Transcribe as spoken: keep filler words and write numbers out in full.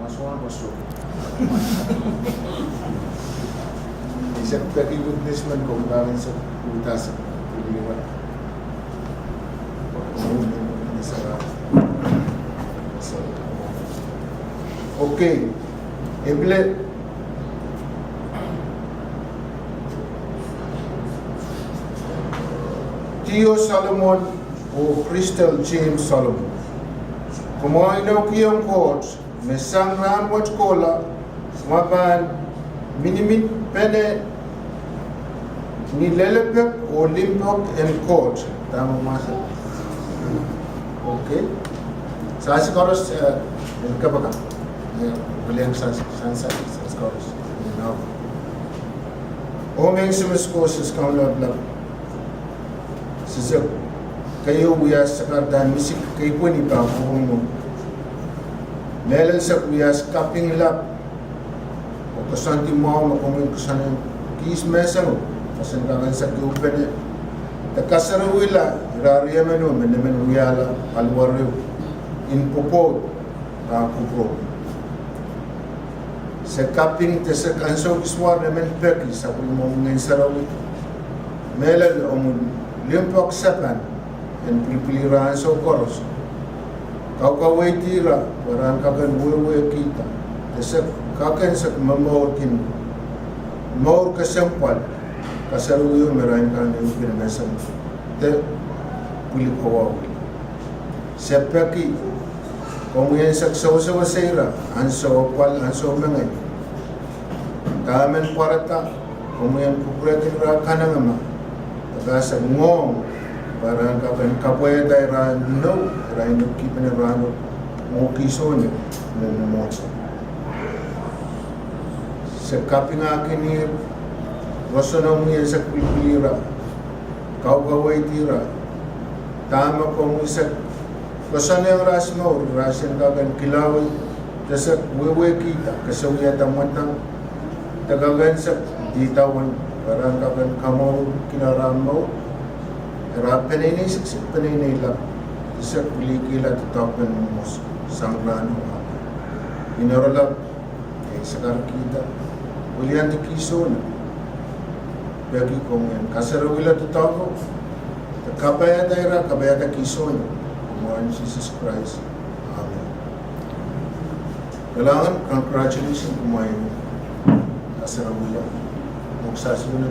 Mas wan paso. Isek peki witness men ko mungkin isek uhdahn isek. Okay. Eble. Tio Solomon oh Crystal James Solomon. Kumwail inoukihong Koht me sang rahnwet kohla, ma pahn miniminpene ni lelepek oh limpoak en Koht. Dahme masa? Okay. Sasi koaros, eh, en kapakap. Eh, welian sasi, sasi, sasi koaros. Now. Oh mehn SMS ko sisi kaun lapalap. Sisek, keieu wiahsakar dahn misik keipweni pahn kohkohng. Mehlel sisek wiahs kaping lap. Oh koasoandi mwahu me komwi koasoanehng kihs menseng, koasoandi kaping sisek ehupene. De kaserewihla ira riemen oh me nemen wiahla, paliwar ehu, en pwopwoud, pahn kupwuromwi. Se kaping de se kansoukiswa nemen peki sapwellimomwi Ngehn Sarawi. Mehlel omwi limpoak sapan en pilipil ira ansou koaros. Kaukaweid ira pwe ira en kak en wehwehkihda. De se kak en sek momourki mour kesempwal. Kaserewio me ira en kak en ehupene menseng de pwilikowahu. Se peki komwi en sek sewesewese ira ansou apwal, ansou mengei. Dahme pwarada, komwi en kupwurehkin ira kanengamah. Pwe se ngoang, pwe ira en kak en kapwaiada ira nohno, ira en kihpene ira nohno, oh kihsone, oh mwomwohdiso. Se kapingahkin ira, rosonomwi en sek pilipil ira, kaukaweid ira, dahme komwi sek koasoanehng ira ansou mour, ira en kak en kilawih, de sek wehwehkihda, kesewiada mwadang, de kak en sek idawehn, ira en kak en kamourkihla ira mour, ira peneinei siksik, peneinei lap, de sek pwilikihla doadoahk en mwomwohdiso, sang rahno. Ni oaralap, e sakarkihda, weliandi kihsone. Peki komwi en kaserewihla doadoahko, de kapaiada ira, kapaiada kihsone. Ni mwaren Sises Krais. Amen. Kalahngan, congratulations, kumwail en kaserewihla. Mok sasi wene